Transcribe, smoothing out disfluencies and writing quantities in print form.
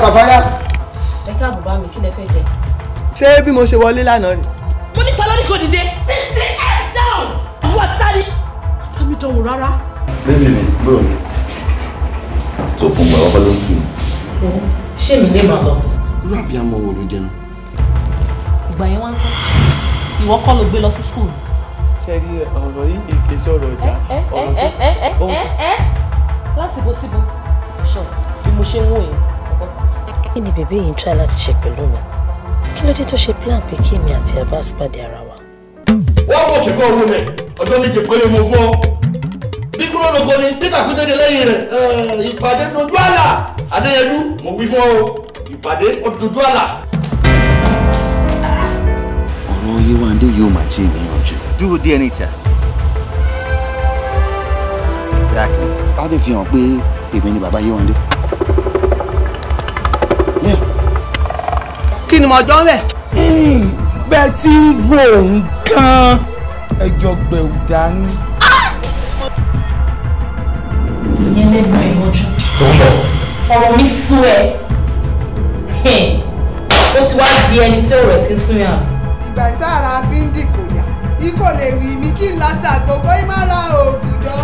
Kàfáyá. Ẹ káàbọ̀ bá mi, kí lẹ fẹ́ jẹ? Ṣé bí mo ṣe wọlé lánàá rè? Mo ní ta lórí kò dìde. Sit the ass down. Wọ́n ti sáré. Bá mi dánwò rárá. Bébì mi, bro mi. Tó fún mi, ọkọ ló ń kí mi. Ṣé mi lè máa lọ? Irú àbíamọ wo ló jẹun? Ìgbà yẹn wá ń kọ́. Ìwọ kọ́ ló gbé lọ sí school. Ṣé rí ọ̀rọ̀ yìí kì í sọ̀rọ̀ ọjà? Ọ̀rọ̀ tó. Láti bo síbo. Short, bí mo ṣe ń wò yín. Kí ni bèbí yìí ń try láti ṣe pẹ̀lú mi? Kí ló dé tó ṣe plan pé kí èmi àti Abbas pàdé ara wa? Wọ́n kò kíkọ́ owó rẹ̀, ọjọ́ méje péré mo fún ọ. Bí kúrò lóko ni Peter Kútẹ́dẹ́ lẹ́yìn rẹ̀, ìpàdé dojú àlà. Adéyẹdú, mo wí fún ọ, ìpàdé dojú àlà. Ọ̀rọ̀ Yéwándé yóò máa tí ì níyànjú. Do a DNA test. Exactly. Á lè fi hàn pé èmi ni bàbá Yéwándé. Kí ni mo jọ ń bẹ̀? Bẹ́ẹ̀ tí ń wo òun gan-an, ẹjọ́ gbẹ̀wù dání. Ìyẹn lẹ́nu ẹ̀ yanjú. Ọ̀rọ̀ mi sú ẹ. Ó ti wá di ẹni tí ọ̀rọ̀ ẹ̀ ti ń sún yàn. Ìgbà ìsára Cindy kò yá. Ikọ̀ lè wí mí kí n lásà àgbòkọ́ ìmára òògùn jọ.